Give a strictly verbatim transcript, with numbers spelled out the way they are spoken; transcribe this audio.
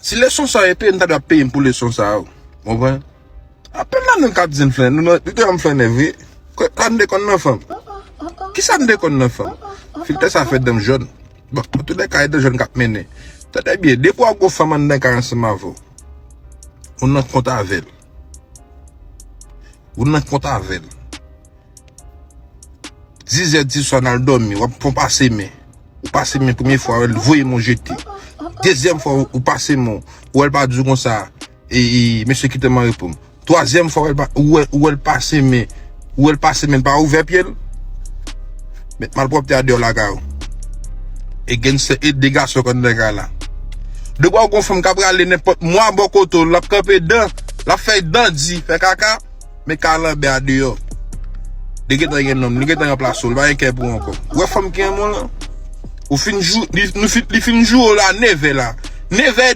Si leson sa yo peye, nou ta dwe ap peye m pou leson sa yo. Konprann? Apèl la nou ka di n flannen, nou nan, nou te wè m flannen vre. Kisa n te konn nan fanm? Kisa n te konn nan fanm? Filtè sa fè dan m jòn. Bon, an tou lè ka, e dan jòn k ap mennen. Tande byen, depi w ap gon fanm anndan kay ansanm avè w, ou nan kont avè l. Ou nan kont avè l. Dizè di swa n al dòmi, w ap fè w pase men. Ou pase men premye fwa, ou voye men w jete. Dezyèm fwa, ou pase men w, ou wè l pa di w konsa, e, e, mesye kite m an repo m. Twazyèm fwa, ou wè l pa, ou wè, ou wè l pase men, ou wè l pase men, l pa ouvè pye l. Met malpwòpte a deyò lakay ou. E gen se, e de gason k anndan kay la. Depi w gon fanm k ap rale nenpòt mwa bò kote w, l ap kanpe dan, l ap fè dan di, fè kaka, men kalanbè a deyò. Li gentan gen nonm, li gentan ranplase w, li pa gen kè pou ou ankò. Ou wè fanm ki renmen w lan? Ou fin jou, li, nou fin, li fin joure w la, nevè la. Nevè